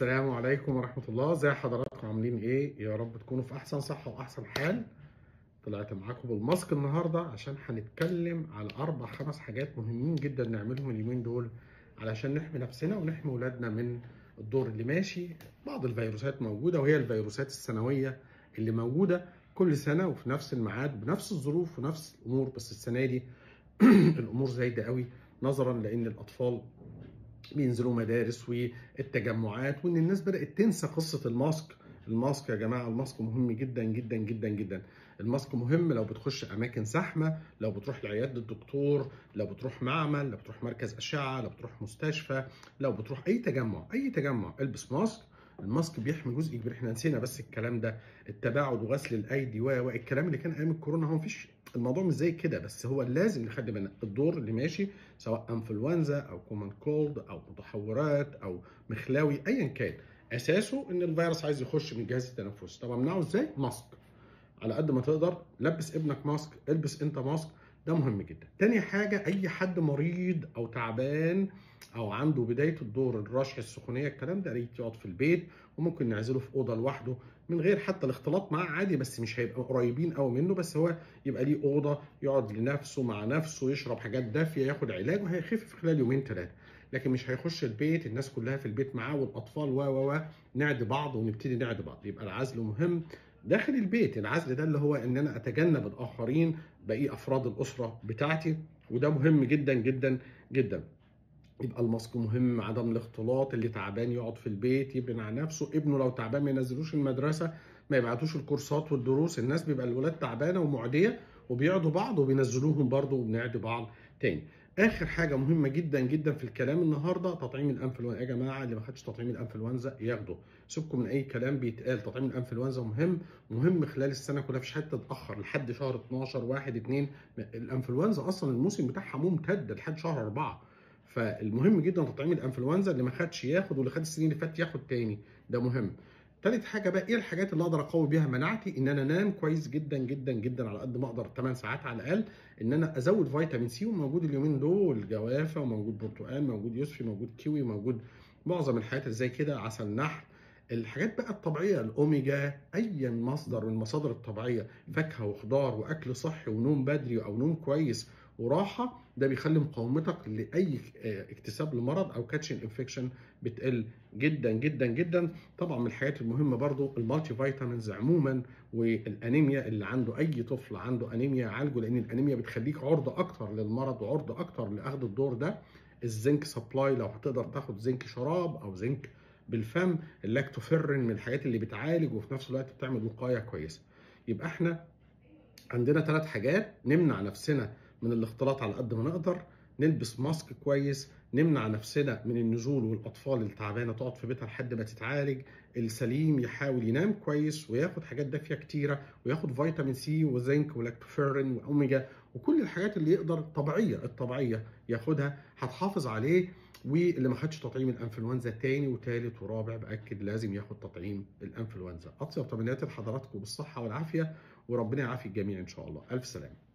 السلام عليكم ورحمة الله. ازي حضراتكم، عاملين ايه؟ يا رب تكونوا في احسن صحة واحسن حال. طلعت معاكم بال mask النهاردة عشان هنتكلم على 4 5 حاجات مهمين جدا نعملهم اليومين دول علشان نحمي نفسنا ونحمي ولادنا من الدور اللي ماشي. بعض الفيروسات موجودة، وهي الفيروسات السنوية اللي موجودة كل سنة وفي نفس الميعاد بنفس الظروف ونفس الامور، بس السنة دي الامور زايدة قوي نظرا لان الاطفال بينزلوا مدارس والتجمعات، وان الناس بدأت تنسى قصة ال mask. ال mask يا جماعة، ال mask مهم جدا جدا جدا جدا. ال mask مهم لو بتخش اماكن زحمة، لو بتروح لعيادة الدكتور، لو بتروح معمل، لو بتروح مركز اشعة، لو بتروح مستشفى، لو بتروح اي تجمع، اي تجمع البس mask. ال mask بيحمي جزء كبير، احنا نسينا بس الكلام ده، التباعد وغسل الايدي والكلام اللي كان ايام الكورونا. هو مفيش، الموضوع مش زي كده، بس هو لازم نخلي بالنا الدور اللي ماشي سواء انفلونزا او common cold او متحورات او مخلاوي ايا كان، اساسه ان الفيروس عايز يخش من الجهاز التنفسي. طب امنعه ازاي؟ mask على قد ما تقدر، لبس ابنك mask، البس انت mask، ده مهم جدا. تاني حاجة، اي حد مريض او تعبان او عنده بداية الدور، الرشح، السخونيه، الكلام ده، ريت يقعد في البيت، وممكن نعزله في اوضة لوحده من غير حتى الاختلاط معاه، عادي، بس مش هيبقى قريبين قوي منه، بس هو يبقى ليه اوضة يقعد لنفسه مع نفسه، يشرب حاجات دافيه، ياخد علاج، وهيخف في خلال يومين 3. لكن مش هيخش البيت الناس كلها في البيت معاه والاطفال و نعد بعض ونبتدي نعد بعض. يبقى العزل مهم داخل البيت. العزل ده اللي هو ان انا اتجنب الاخرين، باقي افراد الاسرة بتاعتي، وده مهم جدا جدا جدا. يبقى ال mask مهم، عدم الاختلاط، اللي تعبان يقعد في البيت، يبعد عن نفسه، ابنه لو تعبان ما ينزلوش المدرسة، ما يبعتوش الكورسات والدروس. الناس بيبقى الولاد تعبانة ومعديه وبيعدوا بعض وبينزلوهم برضه وبنعدي بعض تاني. اخر حاجة مهمة جدا جدا في الكلام النهارده، تطعيم الانفلونزا. يا جماعة اللي ما خدش تطعيم الانفلونزا ياخده، سيبكم من اي كلام بيتقال. تطعيم الانفلونزا مهم، مهم خلال السنة كلها، مفيش حتة تتاخر لحد شهر 12 1 2. الانفلونزا اصلا الموسم بتاعها ممتد لحد شهر 4، فالمهم جدا تطعيم الانفلونزا، اللي ما خدش ياخد، واللي خد السنين اللي فاتت ياخد تاني، ده مهم. تالت حاجة بقى، ايه الحاجات اللي اقدر اقوي بيها مناعتي؟ ان انا انام كويس جدا جدا جدا على قد ما اقدر، 8 ساعات على الاقل. ان انا ازود فيتامين سي، وموجود اليومين دول جوافه، وموجود برتقال، موجود يوسفي، موجود كيوي، موجود معظم الحاجات اللي زي كده، عسل نحل، الحاجات بقى الطبيعية، الاوميجا، اي مصدر من المصادر الطبيعية، فاكهة وخضار واكل صحي ونوم بدري او نوم كويس وراحة، ده بيخلي مقاومتك لاي اكتساب لمرض او catching infection بتقل جدا جدا جدا. طبعا من الحاجات المهمة برضو ال multivitamins عموما، والانيميا، اللي عنده اي طفل عنده انيميا عالجه، لان الانيميا بتخليك عرضه اكتر للمرض وعرضه اكتر لاخذ الدور ده. ال zinc supply، لو هتقدر تاخد زنك شراب او زنك بالفم. اللاكتوفيرين من الحاجات اللي بتعالج وفي نفس الوقت بتعمل وقاية كويسة. يبقى احنا عندنا 3 حاجات: نمنع نفسنا من الاختلاط على قد ما نقدر، نلبس mask كويس، نمنع نفسنا من النزول، والاطفال التعبانة تقعد في بيتها لحد ما تتعالج، السليم يحاول ينام كويس وياخد حاجات دافيه كتيرة، وياخد فيتامين سي وزنك ولاكتوفيرين واوميجا وكل الحاجات اللي يقدر الطبيعية ياخدها، هتحافظ عليه. واللي ما خدش تطعيم الانفلونزا تاني وتالت ورابع، باكد لازم ياخد تطعيم الانفلونزا. اطيب تمنياتي لحضراتكم بالصحة والعافية، وربنا يعافي الجميع ان شاء الله. الف سلامه.